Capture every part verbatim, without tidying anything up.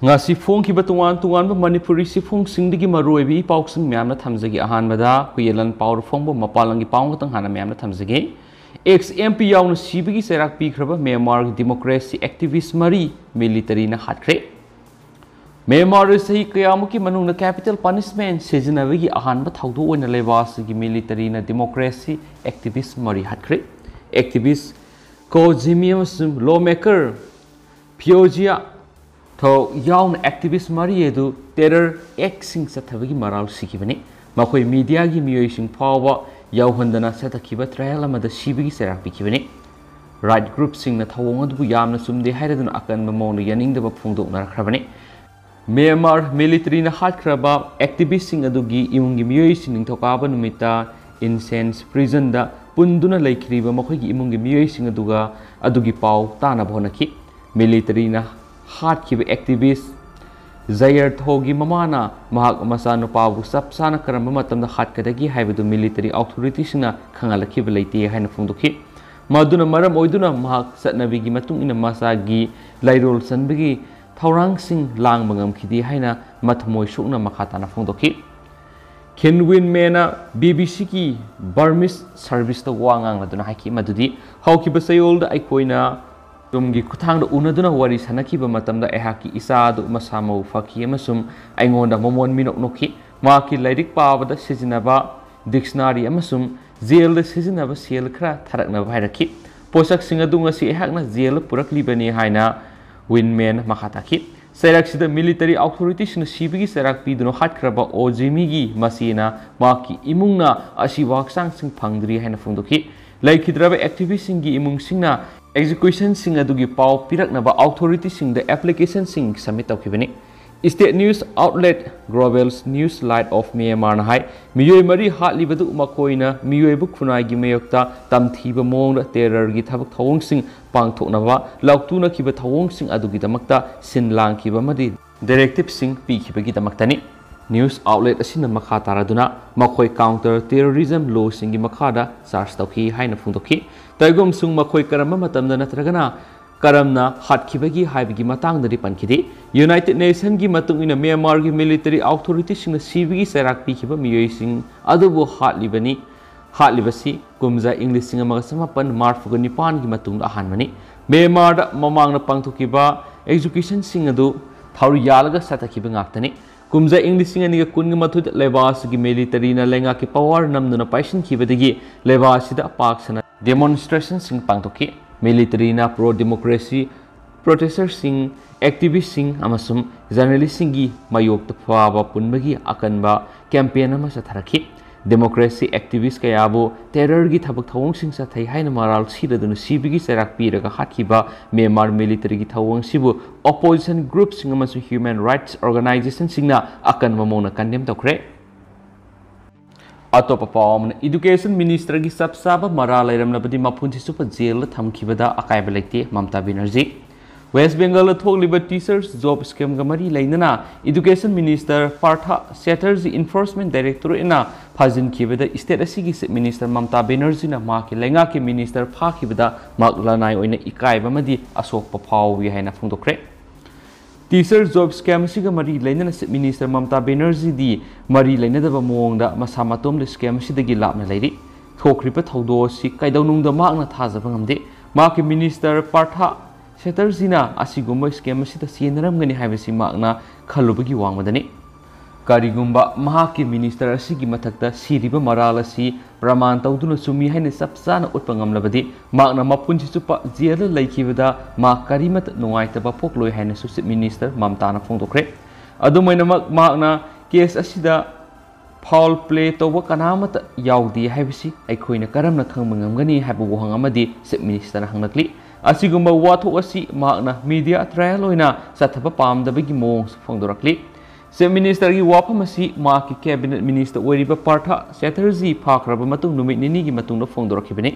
ꯉꯁꯤ ꯐꯣꯡꯈꯤꯕ ꯇꯣꯉꯥꯟ ꯇꯣꯉꯥꯟꯕ ꯃꯅꯤꯄꯨꯔꯤ ꯆꯦꯐꯣꯡꯁꯤꯡꯗꯒꯤ ꯃꯔꯨꯑꯣꯏꯕ ꯏ ꯄꯥꯎꯁꯤꯡ ꯃꯌꯥꯝꯅ ꯊꯝꯖꯒꯦ꯫ ꯑꯍꯥꯟꯕꯗ ꯍꯨꯌꯦꯂꯟ ꯄꯥꯎꯗ ꯐꯣꯡꯕ ꯃꯄꯥꯟ ꯂꯝꯒꯤ ꯄꯥꯎ ꯈꯛꯇꯪ ꯍꯥꯟꯅ ꯃꯌꯥꯝꯅ ꯊꯝꯖꯒꯦ꯫ Ex M P ꯌꯥꯎꯅ ꯁꯤꯕꯒꯤ ꯆꯩꯔꯥꯛ ꯄꯤꯈ꯭ꯔꯕ ꯃ꯭ꯌꯥꯟꯃꯥꯔꯒꯤ democracy activist ꯃꯔꯤ military ꯅ ꯍꯥꯠꯈ꯭ꯔꯦ꯫ ꯃ꯭ꯌꯥꯟꯃꯥꯔꯗ ꯆꯍꯤ ꯀꯌꯥꯃꯨꯛꯀꯤ ꯃꯅꯨꯡꯗ capital punishment ꯁꯤꯖꯤꯟꯅꯕꯒꯤ ꯑꯍꯥꯟꯕ ꯊꯧꯗꯣꯛ ꯑꯣꯏꯅ ꯂꯩꯕꯥꯛ ꯑꯁꯤꯒꯤ military ꯅ democracy activist ꯃꯔꯤ ꯍꯥꯠꯈ꯭ꯔꯦ꯫ Activist ꯀꯣ ꯖꯤꯃꯤ ꯑꯃꯁꯨꯡ lawmaker ꯐꯤꯌꯣꯖꯤꯌꯥ ꯊꯧ ꯌꯥꯎꯅ activist ꯃꯔꯤ ꯑꯗꯨ terror act ꯁꯤꯡ ꯆꯠꯊꯕꯒꯤ ꯃꯔꯥꯜ ꯁꯤꯈꯤꯕꯅꯤ꯫ ꯃꯈꯣꯏ media ꯒꯤ ꯃꯤꯑꯣꯏꯁꯤꯡ ꯐꯥꯎꯕ ꯌꯥꯎꯍꯟꯗꯅ ꯆꯠꯊꯈꯤꯕ trial ꯑꯃꯗ ꯁꯤꯕꯒꯤ ꯆꯩꯔꯥꯛ ꯄꯤꯈꯤꯕꯅꯤ꯫ Right group ꯁꯤꯡꯅ ꯊꯧꯑꯣꯡ ꯑꯗꯨꯕꯨ ꯌꯥꯝꯅ ꯆꯨꯝꯗꯦ ꯍꯥꯏꯔꯗꯨꯅ ꯑꯀꯟꯕ ꯃꯑꯣꯡꯗ ꯌꯥꯅꯤꯡꯗꯕ ꯐꯣꯡꯗꯣꯛꯅꯔꯛꯈ꯭ꯔꯕꯅꯤ꯫ ꯃ꯭ꯌꯥꯟꯃꯥꯔ military ꯅ ꯍꯥꯠꯈ꯭ꯔꯕ activist ꯁꯤꯡ ꯑꯗꯨꯒꯤ ꯏꯃꯨꯡꯒꯤ ꯃꯤꯑꯣꯏꯁꯤꯡ ꯅꯤꯡꯊꯧꯀꯥꯕ ꯅꯨꯃꯤꯠꯇ Incense prison ꯗ ꯄꯨꯟꯗꯨꯅ ꯂꯩꯈꯤꯔꯤꯕ ꯃꯈꯣꯏꯒꯤ ꯏꯃꯨꯡꯒꯤ ꯃꯤꯑꯣꯏꯁꯤꯡ ꯑꯗꯨꯒ ꯑꯗꯨꯒꯤ ꯄꯥꯎ ꯇꯥꯅꯕ ꯍꯣꯠꯅꯈꯤ꯫ Military ꯅ ꯍꯥꯠꯈꯤꯕ activist ꯖꯌꯔ ꯊꯣꯒꯤ ꯃꯃꯥꯅ ꯃꯍꯥꯛ ꯃꯆꯥꯅꯨꯄꯥꯕꯨ ꯆꯞ ꯆꯥꯅ ꯀꯔꯝꯕ ꯃꯇꯝꯗ ꯍꯥꯠꯀꯗꯒꯦ ꯍꯥꯏꯕꯗꯨ military authority ꯁꯤꯡꯅ ꯈꯪꯍꯜꯂꯛꯈꯤꯕ ꯂꯩꯇꯦ ꯍꯥꯏꯅ ꯐꯣꯡꯗꯣꯛꯈꯤ꯫ ꯃꯗꯨꯅ ꯃꯔꯝ ꯑꯣꯏꯗꯨꯅ ꯃꯍꯥꯛ ꯆꯠꯅꯕꯤꯒꯤ ꯃꯇꯨꯡ ꯏꯟꯅ ꯃꯆꯥꯒꯤ ꯂꯩꯔꯣꯜ ꯆꯟꯕꯒꯤ ꯊꯧꯔꯥꯡꯁꯤꯡ ꯂꯥꯡꯕ ꯉꯝꯈꯤꯗꯦ ꯍꯥꯏꯅ ꯃꯊꯃꯣꯏ ꯁꯣꯛꯅ ꯃꯈꯥ ꯇꯥꯅ ꯐꯣꯡꯗꯣꯛꯈꯤ꯫ Khin Win Myint ꯅ B B C ꯒꯤ Burmese service ꯇ ꯋꯥ ꯉꯥꯡꯂꯗꯨꯅ ꯍꯥꯏꯈꯤ ꯃꯗꯨꯗꯤ, ꯍꯧꯈꯤꯕ ꯆꯌꯣꯜꯗ ꯑꯩꯈꯣꯏꯅ ꯇꯨꯝꯒꯤ ꯈꯨꯠꯊꯥꯡꯗ ꯎꯅꯗꯨꯅ ꯋꯥꯔꯤ ꯁꯥꯟꯅꯈꯤꯕ ꯃꯇꯝꯗ ꯑꯩꯍꯥꯛꯀꯤ ꯏꯆꯥ ꯑꯗꯨ ꯃꯁꯥ ꯃꯎ ꯐꯈꯤ ꯑꯃꯁꯨꯡ ꯑꯩꯉꯣꯟꯗ ꯃꯃꯣꯟ ꯃꯤꯅꯣꯛ ꯅꯣꯛꯈꯤ꯫ ꯃꯍꯥꯛꯀꯤ ꯂꯥꯏꯔꯤꯛ ꯄꯥꯕꯗ ꯁꯤꯖꯤꯟꯅꯕ dictionary ꯑꯃꯁꯨꯡ jail ꯗ ꯁꯤꯖꯤꯟꯅꯕ ꯁꯦꯜ ꯈꯔ ꯊꯥꯔꯛꯅꯕ ꯍꯥꯏꯔꯛꯈꯤ꯫ ꯄꯣꯠꯁꯛꯁꯤꯡ ꯑꯗꯨ ꯉꯁꯤ ꯑꯩꯍꯥꯛꯅ jail ꯗ ꯄꯨꯔꯛꯂꯤꯕꯅꯤ ꯍꯥꯏꯅ Win Myint ꯃꯈꯥ ꯇꯥꯈꯤ꯫ ꯆꯩꯔꯥꯛꯁꯤꯗ military authority ꯁꯤꯡꯅ ꯁꯤꯕꯒꯤ ꯆꯩꯔꯥꯛ ꯄꯤꯗꯨꯅ ꯍꯥꯠꯈ꯭ꯔꯕ ꯑꯣ ꯖꯤꯃꯤꯒꯤ ꯃꯆꯦꯅ ꯃꯍꯥꯛꯀꯤ ꯏꯃꯨꯡꯅ ꯑꯁꯤꯕ ꯍꯛꯆꯥꯡꯁꯤꯡ ꯐꯪꯗ꯭ꯔꯤ ꯍꯥꯏꯅ ꯐꯣꯡꯗꯣꯛꯈꯤ꯫ ꯂꯩꯈꯤꯗ꯭ꯔꯕ activist ꯁꯤꯡꯒꯤ ꯏꯃꯨꯡꯁꯤꯡꯅ execution ꯁꯤꯡ ꯑꯗꯨꯒꯤ ꯄꯥꯎ ꯄꯤꯔꯛꯅꯕ authority ꯁꯤꯡꯗ application ꯁꯤꯡ submit ꯇꯧꯈꯤꯕꯅꯤ꯫ State news outlet Global News Light of Myanmar ꯅ ꯍꯥꯏ, ꯃꯤꯑꯣꯏ ꯃꯔꯤ ꯍꯥꯠꯂꯤꯕꯗꯨ ꯃꯈꯣꯏꯅ ꯃꯤꯑꯣꯏꯕ ꯈꯨꯟꯅꯥꯏꯒꯤ ꯃꯥꯌꯣꯛꯇ ꯇꯝꯊꯤꯕ ꯃꯑꯣꯡꯗ terror ꯒꯤ ꯊꯕꯛ ꯊꯧꯑꯣꯡꯁꯤꯡ ꯄꯥꯡꯊꯣꯛꯅꯕ ꯂꯥꯎꯊꯣꯛꯅꯈꯤꯕ ꯊꯧꯑꯣꯡꯁꯤꯡ ꯑꯗꯨꯒꯤꯗꯃꯛꯇ ꯁꯤꯟ ꯂꯥꯡꯈꯤꯕ ꯑꯃꯗꯤ directive ꯁꯤꯡ ꯄꯤꯈꯤꯕꯒꯤꯗꯃꯛꯇꯅꯤ꯫ News outlet ꯑꯁꯤꯅ ꯃꯈꯥ ꯇꯥꯔꯗꯨꯅ ꯃꯈꯣꯏ counter terrorism law ꯁꯤꯡꯒꯤ ꯃꯈꯥꯗ charge ꯇꯧꯈꯤ ꯍꯥꯏꯅ ꯐꯣꯡꯗꯣꯛꯈꯤ꯫ ꯇꯧꯏꯒꯨꯝꯁꯨꯡ ꯃꯈꯣꯏ ꯀꯔꯝꯕ ꯃꯇꯝꯗ ꯅꯠꯇ꯭ꯔꯒꯅ ꯀꯔꯝꯅ ꯍꯥꯠꯈꯤꯕꯒꯦ ꯍꯥꯏꯕꯒꯤ ꯃꯇꯥꯡꯗꯗꯤ ꯄꯟꯈꯤꯗꯦ꯫ ꯌꯨꯅꯥꯏꯇꯦꯗ ꯅꯦꯁꯟꯒꯤ ꯃꯇꯨꯡ ꯏꯟꯅ ꯃ꯭ꯌꯥꯟꯃꯥꯔꯒꯤ ꯃꯤꯂꯤꯇꯔꯤ ꯑꯣꯊꯣꯔꯤꯇꯤꯁꯤꯡꯅ ꯁꯤꯕꯒꯤ ꯆꯩꯔꯥꯛ ꯄꯤꯈꯤꯕ ꯃꯤꯑꯣꯏꯁꯤꯡ ꯑꯗꯨꯕꯨ ꯍꯥꯠꯂꯤꯕꯅꯤ꯫ ꯍꯥꯠꯂꯤꯕꯁꯤ ꯀꯨꯝꯖꯥ ꯏꯪ ꯂꯤꯁꯤꯡ ꯑꯃꯒ ꯆꯃꯥꯄꯟ ꯃꯔꯤꯐꯨꯒ ꯅꯤꯄꯥꯟꯒꯤ ꯃꯇꯨꯡꯗ ꯑꯍꯥꯟꯕꯅꯤ꯫ ꯃ꯭ꯌꯥꯟꯃꯥꯔꯗ ꯃꯃꯥꯡꯗ ꯄꯥꯡꯊꯣꯛꯈꯤꯕ ꯑꯦꯛꯖꯤꯀ꯭ꯌꯨꯁꯟꯁꯤꯡ ꯑꯗꯨ ꯊꯧꯔꯤ ꯌꯥꯜꯂꯒ ꯆꯠꯊꯈꯤꯕ ꯉꯥꯛꯇꯅꯤ꯫ ꯀꯨꯝꯖꯥ ꯏꯪ ꯂꯤꯁꯤꯡ ꯑꯅꯤꯒ ꯀꯨꯟꯒ ꯃꯥꯊꯣꯏꯗ ꯂꯩꯕꯥꯛ ꯑꯁꯤꯒꯤ ꯃꯤꯂꯤꯇꯔꯤꯅ ꯂꯩꯉꯥꯛꯀꯤ ꯄꯋꯥꯔ ꯅꯝꯗꯨꯅ ꯄꯥꯏꯁꯤꯟꯈꯤꯕꯗꯒꯤ ꯂꯩꯕꯥꯛ ꯑꯁꯤꯗ ꯄꯥꯛ ꯁꯟꯅ ꯗꯦꯃꯣꯟꯁꯇ꯭ꯔꯦꯁꯟꯁꯤꯡ ꯄꯥꯡꯊꯣꯛꯈꯤ꯫ ꯃꯤꯂꯤꯇꯔꯤꯅ ꯄ꯭ꯔꯣ ꯗꯦꯃꯣꯀ꯭ꯔꯦꯁꯤ ꯄ꯭ꯔꯣꯇꯦꯁꯇꯔꯁꯤꯡ, ꯑꯦꯛꯇꯤꯚꯤꯁꯁꯤꯡ ꯑꯃꯁꯨꯡ ꯖꯔꯅꯦꯂꯤꯁꯁꯤꯡꯒꯤ ꯃꯥꯌꯣꯛꯇ ꯐꯥꯕ ꯄꯨꯟꯕꯒꯤ ꯑꯀꯟꯕ ꯀꯦꯝꯄꯦꯟ ꯑꯃ ꯆꯠꯊꯔꯛꯈꯤ꯫ ꯗꯦꯃꯣꯀ꯭ꯔꯦꯁꯤ ꯑꯦꯛꯇꯤꯚꯤꯁ ꯀꯌꯥꯕꯨ ꯇꯦꯔꯔꯒꯤ ꯊꯕꯛ ꯊꯧꯑꯣꯡꯁꯤꯡ ꯆꯠꯊꯩ ꯍꯥꯏꯅ ꯃꯔꯥꯜ ꯁꯤꯔꯗꯨꯅ ꯁꯤꯕꯒꯤ ꯆꯩꯔꯥꯛ ꯄꯤꯔꯒ ꯍꯥꯠꯈꯤꯕ ꯃ꯭ꯌꯥꯟꯃꯥꯔ ꯃꯤꯂꯤꯇꯔꯤꯒꯤ ꯊꯧꯑꯣꯡꯁꯤꯕꯨ ꯑꯣꯄꯣꯖꯤꯁꯟ ꯒ꯭ꯔꯨꯞꯁꯤꯡ ꯑꯃꯁꯨꯡ ꯍ꯭ꯌꯨꯃꯦꯟ ꯔꯥꯏꯠꯁ ꯑꯣꯔꯒꯅꯥꯏꯖꯦꯁꯟꯁꯤꯡꯅ ꯑꯀꯟꯕ ꯃꯑꯣꯡꯗ ꯀꯟꯗꯦꯝ ꯇꯧꯈ꯭ꯔꯦ꯫ ꯑꯇꯣꯞꯄ ꯄꯥꯎ ꯑꯃꯅ, ꯏꯗꯨꯀꯦꯁꯟ ꯃꯤꯅꯤꯁꯇꯔꯒꯤ ꯆꯞ ꯆꯥꯕ ꯃꯔꯥꯜ ꯂꯩꯔꯝꯂꯕꯗꯤ ꯃꯄꯨꯟꯁꯤ ꯆꯨꯞꯄ ꯖꯦꯜꯗ ꯊꯝꯈꯤꯕꯗ ꯑꯀꯥꯏꯕ ꯂꯩꯇꯦ, ꯃꯃꯇꯥ ꯕꯦꯅꯔꯖꯤ꯫ ꯋꯦꯁ ꯕꯦꯡꯒꯜꯗ ꯊꯣꯛꯂꯤꯕ ꯇꯤꯆꯔꯁ ꯖꯣꯕ ꯁ꯭ꯀꯦꯝꯒ ꯃꯔꯤ ꯂꯩꯅꯅ education minister Partha ꯆꯦꯇꯔꯖꯤ enforcement ꯗꯥꯏꯔꯦꯛꯇꯣꯔꯦꯠꯅ ꯐꯥꯖꯤꯟꯈꯤꯕꯗ state ꯑꯁꯤꯒꯤ ꯆꯤꯐ ꯃꯤꯅꯤꯁꯇꯔ ꯃꯃꯇꯥ ꯕꯦꯅꯔꯖꯤꯅ ꯃꯍꯥꯛꯀꯤ ꯂꯩꯉꯥꯛꯀꯤ ꯃꯤꯅꯤꯁꯇꯔ ꯐꯥꯈꯤꯕꯗ ꯃꯍꯥꯛ ꯂꯅꯥꯏ ꯑꯣꯏꯅ ꯏꯀꯥꯏꯕ ꯑꯃꯗꯤ ꯑꯁꯣꯛꯄ ꯐꯥꯎꯏ ꯍꯥꯏꯅ ꯐꯣꯡꯗꯣꯛꯈ꯭ꯔꯦ꯫ ꯇꯤꯆꯔ ꯖꯣꯕ ꯁ꯭ꯀꯦꯝ ꯑꯁꯤꯒ ꯃꯔꯤ ꯂꯩꯅꯅ ꯆꯤꯐ ꯃꯤꯅꯤꯁꯇꯔ ꯃꯃꯇꯥ ꯕꯦꯅꯔꯖꯤꯗꯤ ꯃꯔꯤ ꯂꯩꯅꯗꯕ ꯃꯑꯣꯡꯗ ꯃꯁꯥ ꯃꯇꯣꯝꯗ ꯁ꯭ꯀꯦꯝ ꯑꯁꯤꯗꯒꯤ ꯂꯥꯞꯅ ꯂꯩꯔꯤ꯫ ꯊꯣꯛꯈ꯭ꯔꯤꯕ ꯊꯧꯗꯣꯛ ꯑꯁꯤ ꯀꯩꯗꯧꯅꯨꯡꯗ ꯃꯍꯥꯛꯅ ꯊꯥꯖꯕ ꯉꯝꯗꯦ꯫ ꯃꯍꯥꯛꯀꯤ ꯃꯤꯅꯤꯁꯇꯔ ꯄꯥꯔꯊ ꯆꯦꯇꯔꯖꯤꯅ ꯑꯁꯤꯒꯨꯝꯕ ꯁ꯭ꯀꯦꯝ ꯑꯁꯤꯗ ꯆꯦꯟꯅꯔꯝꯒꯅꯤ ꯍꯥꯏꯕꯁꯤ ꯃꯍꯥꯛꯅ ꯈꯜꯂꯨꯕꯒꯤ ꯋꯥꯡꯃꯗꯅꯤ꯫ ꯀꯔꯤꯒꯨꯝꯕ ꯃꯍꯥꯛꯀꯤ ꯃꯤꯅꯤꯁꯇꯔ ꯑꯁꯤꯒꯤ ꯃꯊꯛꯇ ꯁꯤꯔꯤꯕ ꯃꯔꯥꯜ ꯑꯁꯤ ꯄ꯭ꯔꯃꯥꯟ ꯇꯧꯗꯨꯅ ꯆꯨꯝꯃꯤ ꯍꯥꯏꯅ ꯆꯞ ꯆꯥꯅ ꯎꯠꯄ ꯉꯝꯂꯕꯗꯤ, ꯃꯍꯥꯛꯅ ꯃꯄꯨꯟꯁꯤ ꯆꯨꯞꯄ ꯖꯦꯜꯗ ꯂꯩꯈꯤꯕꯗ ꯃꯍꯥꯛ ꯀꯔꯤꯃꯠꯇ ꯅꯨꯡꯉꯥꯏꯇꯕ ꯄꯣꯛꯂꯣꯏ ꯍꯥꯏꯅꯁꯨ ꯆꯤꯐ ꯃꯤꯅꯤꯁꯇꯔ ꯃꯃꯇꯥꯅ ꯐꯣꯡꯗꯣꯛꯈ꯭ꯔꯦ꯫ ꯑꯗꯨꯝ ꯑꯣꯏꯅꯃꯛ, ꯃꯍꯥꯛꯅ ꯀꯦꯁ ꯑꯁꯤꯗ ꯐꯥꯎꯜ ꯄ꯭ꯂꯦ ꯇꯧꯕ ꯀꯅꯥ ꯑꯃꯠꯇ ꯌꯥꯎꯗꯦ ꯍꯥꯏꯕꯁꯤ ꯑꯩꯈꯣꯏꯅ ꯀꯔꯝꯅ ꯈꯪꯕ ꯉꯝꯒꯅꯤ ꯍꯥꯏꯕ ꯋꯥꯍꯪ ꯑꯃꯗꯤ ꯆꯤꯐ ꯃꯤꯅꯤꯁꯇꯔꯅ ꯍꯪꯂꯛꯂꯤ꯫ ꯑꯁꯤꯒꯨꯝꯕ ꯋꯥꯊꯣꯛ ꯑꯁꯤ ꯃꯍꯥꯛꯅ ꯃꯤꯗꯤꯌꯥ ꯇ꯭ꯔꯥꯌꯦꯜ ꯑꯣꯏꯅ ꯆꯠꯊꯕ ꯄꯥꯝꯗꯕꯒꯤ ꯃꯑꯣꯡꯁꯨ ꯐꯣꯡꯗꯣꯔꯛꯂꯤ꯫ ꯆꯤꯐ ꯃꯤꯅꯤꯁꯇꯔꯒꯤ ꯋꯥꯐꯝ ꯑꯁꯤ ꯃꯍꯥꯛꯀꯤ ꯀꯦꯕꯤꯅꯦꯠ ꯃꯤꯅꯤꯁꯇꯔ ꯑꯣꯏꯔꯤꯕ ꯄꯥꯔꯊ ꯆꯦꯇꯔꯖꯤ ꯐꯥꯈ꯭ꯔꯕ ꯃꯇꯨꯡ ꯅꯨꯃꯤꯠ ꯅꯤꯅꯤꯒꯤ ꯃꯇꯨꯡꯗ ꯐꯣꯡꯗꯣꯔꯛꯈꯤꯕꯅꯤ꯫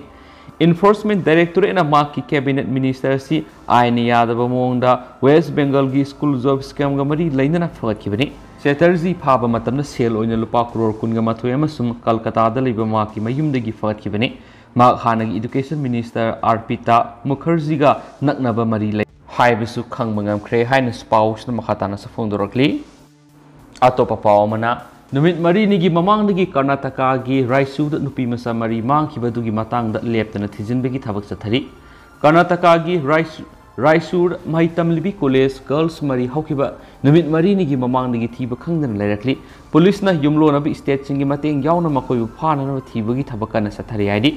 ꯏꯟꯐꯣꯔꯁꯃꯦꯟ ꯗꯥꯏꯔꯦꯛꯇꯣꯔꯦꯠꯅ ꯃꯍꯥꯛꯀꯤ ꯀꯦꯕꯤꯅꯦꯠ ꯃꯤꯅꯤꯁꯇꯔ ꯑꯁꯤ ꯑꯥꯏꯟꯅ ꯌꯥꯗꯕ ꯃꯑꯣꯡꯗ ꯋꯦꯁ ꯕꯦꯡꯒꯜꯒꯤ ꯁ꯭ꯀꯨꯜ ꯖꯣꯕ ꯁ꯭ꯀꯦꯝꯒ ꯃꯔꯤ ꯂꯩꯅꯅ ꯐꯒꯠꯈꯤꯕꯅꯤ꯫ ꯆꯦꯇꯔꯖꯤ ꯐꯥꯕ ꯃꯇꯝꯗ ꯁꯦꯜ ꯑꯣꯏꯅ ꯂꯨꯄꯥ ꯀ꯭ꯔꯣꯔ ꯀꯨꯟꯒ ꯃꯥꯊꯣꯏ ꯑꯃꯁꯨꯡ ꯀꯜꯀꯇꯥꯗ ꯂꯩꯕ ꯃꯍꯥꯛꯀꯤ ꯃꯌꯨꯝꯗꯒꯤ ꯐꯒꯠꯈꯤꯕꯅꯤ꯫ ꯃꯍꯥꯛ ꯍꯥꯟꯅꯒꯤ ꯏꯗꯨꯀꯦꯁꯟ ꯃꯤꯅꯤꯁꯇꯔ ꯑꯥꯔꯄꯤꯇꯥ ꯃꯨꯈꯔꯖꯤꯒ ꯅꯛꯅꯕ ꯃꯔꯤ ꯂꯩ꯫ ꯍꯥꯏꯕꯁꯨ ꯈꯪꯕ ꯉꯝꯈ꯭ꯔꯦ ꯍꯥꯏꯅꯁꯨ ꯄꯥꯎꯁꯤꯅ ꯃꯈꯥ ꯇꯥꯅꯁꯨ ꯐꯣꯡꯗꯣꯔꯛꯂꯤ꯫ ꯑꯇꯣꯞꯄ ꯄꯥꯎ ꯑꯃꯅ, ꯅꯨꯃꯤꯠ ꯃꯔꯤꯅꯤꯒꯤ ꯃꯃꯥꯡꯗꯒꯤ ꯀꯔꯅꯥꯇꯀꯥꯒꯤ ꯔꯥꯏꯆꯨꯔꯗ ꯅꯨꯄꯤ ꯃꯆꯥ ꯃꯔꯤ ꯃꯥꯡꯈꯤꯕꯗꯨꯒꯤ ꯃꯇꯥꯡꯗ ꯂꯦꯞꯇꯅ ꯊꯤꯖꯤꯟꯕꯒꯤ ꯊꯕꯛ ꯆꯠꯊꯔꯤ꯫ ꯀꯔꯅꯥꯇꯀꯥꯒꯤ ꯔꯥꯏꯆ-, ꯔꯥꯏꯆꯨꯔ ꯃꯍꯩ ꯇꯝꯂꯤꯕꯤ ꯀꯣꯂꯦꯖ ꯒꯔꯜꯁ ꯃꯔꯤ ꯍꯧꯈꯤꯕ ꯅꯨꯃꯤꯠ ꯃꯔꯤꯅꯤꯒꯤ ꯃꯃꯥꯡꯗꯒꯤ ꯊꯤꯕ ꯈꯪꯗꯅ ꯂꯩꯔꯛꯂꯤ꯫ ꯄꯨꯂꯤꯁꯅ ꯌꯨꯝꯂꯣꯟꯅꯕ ꯏꯁꯇꯦꯠꯁꯤꯡꯒꯤ ꯃꯇꯦꯡ ꯌꯥꯎꯅ ꯃꯈꯣꯏꯕꯨ ꯐꯥꯅꯅꯕ ꯊꯤꯕꯒꯤ ꯊꯕꯛ ꯀꯟꯅ ꯆꯠꯊꯔꯤ ꯍꯥꯏꯔꯤ꯫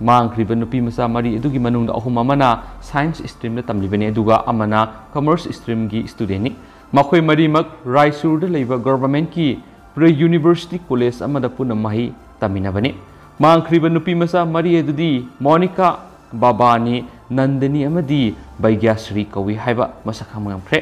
ꯃꯥꯡꯈ꯭ꯔꯤꯕ ꯅꯨꯄꯤ ꯃꯆꯥ ꯃꯔꯤ ꯑꯗꯨꯒꯤ ꯃꯅꯨꯡꯗ ꯑꯍꯨꯝ ꯑꯃꯅ ꯁꯥꯏꯟꯁ ꯁ꯭ꯇ꯭ꯔꯤꯝꯗ ꯇꯝꯂꯤꯕꯅꯤ, ꯑꯗꯨꯒ ꯑꯃꯅ ꯀꯃꯔꯁ ꯁ꯭ꯇ꯭ꯔꯤꯝꯒꯤ ꯁ꯭ꯇꯨꯗꯦꯟꯠꯅꯤ꯫ ꯃꯈꯣꯏ ꯃꯔꯤꯃꯛ ꯔꯥꯏꯆꯨꯔꯗ ꯂꯩꯕ ꯒꯣꯚꯔꯟꯃꯦꯟꯠꯀꯤ ꯄ꯭ꯔꯤ ꯌꯨꯅꯤꯚꯔꯁꯤꯇꯤ ꯀꯣꯂꯦꯖ ꯑꯃꯗ ꯄꯨꯟꯅ ꯃꯍꯩ ꯇꯝꯃꯤꯟꯅꯕꯅꯤ꯫ ꯃꯥꯡꯈ꯭ꯔꯤꯕ ꯅꯨꯄꯤ ꯃꯆꯥ ꯃꯔꯤ ꯑꯗꯨꯗꯤ ꯃꯣꯅꯤꯀꯥ, ꯕꯥꯕꯥꯅꯤ, ꯅꯟꯗꯅꯤ ꯑꯃꯗꯤ ꯕꯩꯒ꯭ꯌꯥꯁ꯭ꯔꯤ ꯀꯧꯏ ꯍꯥꯏꯕ ꯃꯁꯛ ꯈꯪꯕ ꯉꯝꯈ꯭ꯔꯦ꯫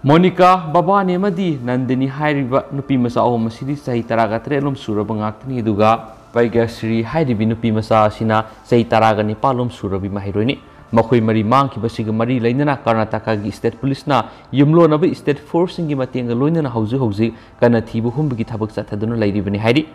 ꯃꯣꯅꯤꯀꯥ, ꯕꯥꯕꯥꯅꯤ ꯑꯃꯗꯤ ꯅꯟꯗꯅꯤ ꯍꯥꯏꯔꯤꯕ ꯅꯨꯄꯤ ꯃꯆꯥ ꯑꯍꯨꯝ ꯑꯁꯤꯗꯤ ꯆꯍꯤ ꯇꯔꯥꯒ ꯇꯔꯦꯠ ꯂꯣꯝ ꯁꯨꯔꯕ ꯉꯥꯛꯇꯅꯤ, ꯑꯗꯨꯒ ꯕꯩꯒ꯭ꯌꯥꯁ꯭ꯔꯤ ꯍꯥꯏꯔꯤꯕꯤ ꯅꯨꯄꯤ ꯃꯆꯥ ꯑꯁꯤꯅ ꯆꯍꯤ ꯇꯔꯥꯒ ꯅꯤꯄꯥꯜ ꯂꯣꯝ ꯁꯨꯔꯕꯤ ꯃꯍꯩꯔꯣꯏꯅꯤ꯫ ꯃꯈꯣꯏ ꯃꯔꯤ ꯃꯥꯡꯈꯤꯕꯁꯤꯒ ꯃꯔꯤ ꯂꯩꯅꯅ ꯀꯔꯅꯥꯇꯀꯥꯒꯤ ꯁ꯭ꯇꯦꯠ ꯄꯨꯂꯤꯁꯅ ꯌꯨꯝꯂꯣꯟꯅꯕ ꯁ꯭ꯇꯦꯠ ꯐꯣꯔꯁꯁꯤꯡꯒꯤ ꯃꯇꯦꯡꯒ ꯂꯣꯏꯅꯅ ꯍꯧꯖꯤꯛ ꯍꯧꯖꯤꯛ ꯀꯟꯅ ꯊꯤꯕ ꯍꯨꯝꯕꯒꯤ ꯊꯕꯛ ꯆꯠꯊꯗꯨꯅ ꯂꯩꯔꯤꯕꯅꯤ ꯍꯥꯏꯔꯤ꯫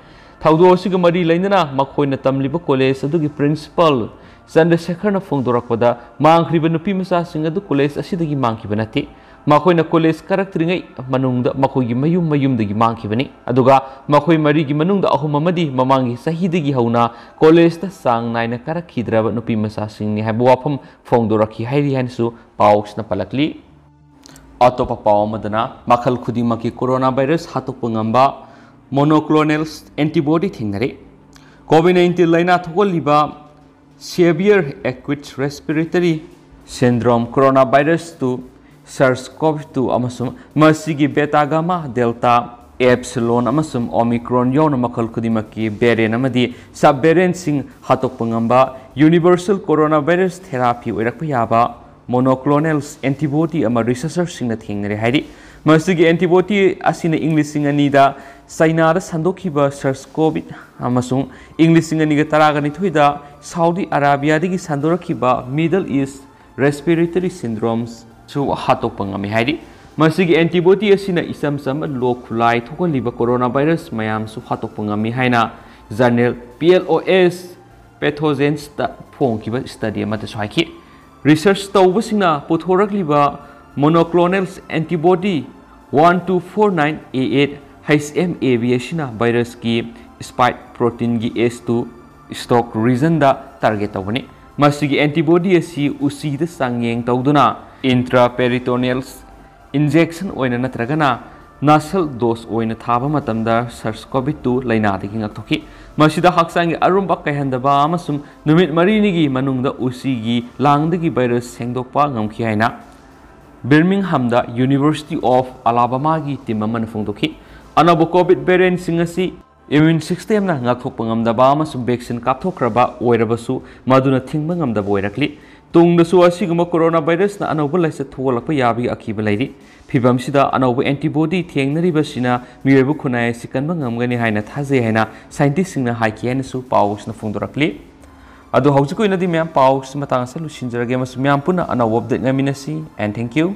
ꯊꯧꯗꯣꯛ ꯑꯁꯤꯒ ꯃꯔꯤ ꯂꯩꯅꯅ ꯃꯈꯣꯏꯅ ꯇꯝꯂꯤꯕ ꯀꯣꯂꯦꯖ ꯑꯗꯨꯒꯤ ꯄ꯭ꯔꯤꯟꯁꯤꯄꯥꯜ ꯆꯟꯗ꯭ꯔꯁꯦꯈꯔꯅ ꯐꯣꯡꯗꯣꯔꯛꯄꯗ, ꯃꯥꯡꯈ꯭ꯔꯤꯕ ꯅꯨꯄꯤ ꯃꯆꯥꯁꯤꯡ ꯑꯗꯨ ꯀꯣꯂꯦꯖ ꯑꯁꯤꯗꯒꯤ ꯃꯥꯡꯈꯤꯕ ꯅꯠꯇꯦ꯫ ꯃꯈꯣꯏꯅ ꯀꯣꯂꯦꯖ ꯀꯥꯔꯛꯇ꯭ꯔꯤꯉꯩ ꯃꯅꯨꯡꯗ ꯃꯈꯣꯏꯒꯤ ꯃꯌꯨꯝ ꯃꯌꯨꯝꯗꯒꯤ ꯃꯥꯡꯈꯤꯕꯅꯤ꯫ ꯑꯗꯨꯒ ꯃꯈꯣꯏ ꯃꯔꯤꯒꯤ ꯃꯅꯨꯡꯗ ꯑꯍꯨꯝ ꯑꯃꯗꯤ ꯃꯃꯥꯡꯒꯤ ꯆꯍꯤꯗꯒꯤ ꯍꯧꯅ ꯀꯣꯂꯦꯖꯇ ꯆꯥꯡ ꯅꯥꯏꯅ ꯀꯥꯔꯛꯈꯤꯗ꯭ꯔꯕ ꯅꯨꯄꯤ ꯃꯆꯥꯁꯤꯡꯅꯤ ꯍꯥꯏꯕ ꯋꯥꯐꯝ ꯐꯣꯡꯗꯣꯔꯛꯈꯤ ꯍꯥꯏꯔꯤ ꯍꯥꯏꯅꯁꯨ ꯄꯥꯎꯁꯤꯅ ꯄꯜꯂꯛꯂꯤ꯫ ꯑꯇꯣꯞꯄ ꯄꯥꯎ ꯑꯃꯗꯅ, ꯃꯈꯜ ꯈꯨꯗꯤꯡꯃꯛꯀꯤ ꯀꯣꯔꯣꯅꯥ ꯚꯥꯏꯔꯁ ꯍꯥꯠꯇꯣꯛꯄ ꯉꯝꯕ ꯃꯣꯅꯣꯀ꯭ꯂꯣꯅꯦꯜ ꯑꯦꯟꯇꯤꯕꯣꯗꯤ ꯊꯦꯡꯅꯔꯦ꯫ ꯀꯣꯚꯤꯗ ꯅꯥꯏꯟꯇꯤꯟ ꯂꯥꯏꯅꯥ ꯊꯣꯛꯍꯜꯂꯤꯕ severe acute respiratory syndrome coronavirus two, SARS-CoV two ꯑꯃꯁꯨꯡ ꯃꯁꯤꯒꯤ beta gamma, delta, epsilon ꯑꯃꯁꯨꯡ Omicron ꯌꯥꯎꯅ ꯃꯈꯜ ꯈꯨꯗꯤꯡꯃꯛꯀꯤ variant ꯑꯃꯗꯤ sub variantꯁꯤꯡ ꯍꯥꯠꯇꯣꯛꯄ ꯉꯝꯕ universal coronavirus therapy ꯑꯣꯏꯔꯛꯄ ꯌꯥꯕ monoclonal antibody ꯑꯃ ꯔꯤꯁꯔꯆꯔꯁꯤꯡꯅ ꯊꯦꯡꯅꯔꯦ ꯍꯥꯏꯔꯤ꯫ ꯃꯁꯤꯒꯤ antibody ꯑꯁꯤꯅ ꯏꯪ ꯂꯤꯁꯤꯡ ꯑꯅꯤꯗ ꯆꯥꯏꯅꯥꯗ ꯁꯟꯗꯣꯛꯈꯤꯕ SARS-CoV ꯑꯃꯁꯨꯡ ꯏꯪ ꯂꯤꯁꯤꯡ ꯑꯅꯤꯒ ꯇꯔꯥꯒ ꯅꯤꯊꯣꯏꯗ ꯁꯥꯎꯗꯤ ꯑꯔꯥꯕꯤꯌꯥꯗꯒꯤ ꯁꯟꯗꯣꯔꯛꯈꯤꯕ Middle East respiratory syndromeꯁꯨ ꯍꯥꯠꯇꯣꯛꯄ ꯉꯝꯃꯤ ꯍꯥꯏꯔꯤ꯫ ꯃꯁꯤꯒꯤ antibody ꯑꯁꯤꯅ ꯏꯆꯝ ꯆꯝꯕ ꯂꯣꯛ ꯈꯨꯂꯥꯏ ꯊꯣꯛꯍꯜꯂꯤꯕ ꯀꯣꯔꯣꯅꯥ ꯚꯥꯏꯔꯁ ꯃꯌꯥꯝꯁꯨ ꯍꯥꯠꯇꯣꯛꯄ ꯉꯝꯃꯤ ꯍꯥꯏꯅ journal P L O S Pathogenꯁꯇ ꯐꯣꯡꯈꯤꯕ ꯁ꯭ꯇꯗꯤ ꯑꯃꯗꯁꯨ ꯍꯥꯏꯈꯤ꯫ Research ꯇꯧꯕꯁꯤꯡꯅ ꯄꯨꯊꯣꯔꯛꯂꯤꯕ monoclonal antibody one two four nine A eight H M A V ꯑꯁꯤꯅ virusꯀꯤ spike proteinꯒꯤ S two stalk regionꯗ target ꯇꯧꯕꯅꯤ꯫ ꯃꯁꯤꯒꯤ antibody ꯑꯁꯤ ꯎꯆꯤꯗ ꯆꯥꯡꯌꯦꯡ ꯇꯧꯗꯨꯅ intraperitoneal injection ꯑꯣꯏꯅ ꯅꯠꯇ꯭ꯔꯒꯅ nasal dose ꯑꯣꯏꯅ ꯊꯥꯕ ꯃꯇꯝꯗ SARS-CoV two ꯂꯥꯏꯅꯥꯗꯒꯤ ꯉꯥꯛꯊꯣꯛꯈꯤ꯫ ꯃꯁꯤꯗ ꯍꯛꯆꯥꯡꯒꯤ ꯑꯔꯨꯝꯕ ꯀꯥꯏꯍꯟꯗꯕ ꯑꯃꯁꯨꯡ ꯅꯨꯃꯤꯠ ꯃꯔꯤꯅꯤꯒꯤ ꯃꯅꯨꯡꯗ ꯎꯆꯤꯒꯤ ꯂꯥꯡꯗꯒꯤ virus ꯁꯦꯡꯗꯣꯛꯄ ꯉꯝꯈꯤ ꯍꯥꯏꯅ Birminghamꯗ University of Alabamaꯒꯤ team ꯑꯃꯅ ꯐꯣꯡꯗꯣꯛꯈꯤ꯫ ꯑꯅꯧꯕ COVID variantꯁꯤꯡ ꯑꯁꯤ immune systemꯅ ꯉꯥꯛꯊꯣꯛꯄ ꯉꯝꯗꯕ ꯑꯃꯁꯨꯡ vaccine ꯀꯥꯞꯊꯣꯛꯈ꯭ꯔꯕ ꯑꯣꯏꯔꯕꯁꯨ ꯃꯗꯨꯅ ꯊꯤꯡꯕ ꯉꯝꯗꯕ ꯑꯣꯏꯔꯛꯂꯤ꯫ ꯇꯨꯡꯗꯁꯨ ꯑꯁꯤꯒꯨꯝꯕ coronavirusꯅ ꯑꯅꯧꯕ ꯂꯥꯏꯆꯠ ꯊꯣꯛꯂꯛꯄ ꯌꯥꯕꯒꯤ ꯑꯀꯤꯕ ꯂꯩꯔꯤ꯫ ꯐꯤꯚꯝꯁꯤꯗ ꯑꯅꯧꯕ antibody ꯊꯦꯡꯅꯔꯤꯕꯁꯤꯅ ꯃꯤꯑꯣꯏꯕ ꯈꯨꯟꯅꯥꯏ ꯑꯁꯤ ꯀꯟꯕ ꯉꯝꯒꯅꯤ ꯍꯥꯏꯅ ꯊꯥꯖꯩ ꯍꯥꯏꯅ scientistꯁꯤꯡꯅ ꯍꯥꯏꯈꯤ ꯍꯥꯏꯅꯁꯨ ꯄꯥꯎꯁꯤꯅ ꯐꯣꯡꯗꯣꯔꯛꯂꯤ꯫ ꯑꯗꯣ ꯍꯧꯖꯤꯛꯀꯤ ꯑꯣꯏꯅꯗꯤ ꯃꯌꯥꯝ ꯄꯥꯎꯁꯤ ꯃꯇꯥꯡ ꯑꯁꯤꯗ ꯂꯣꯏꯁꯤꯟꯖꯔꯒꯦ ꯑꯃꯁꯨꯡ ꯃꯌꯥꯝ ꯄꯨꯟꯅ ꯑꯅꯧꯕ update ꯉꯥꯏꯃꯤꯟꯅꯁꯤ꯫ And thank you.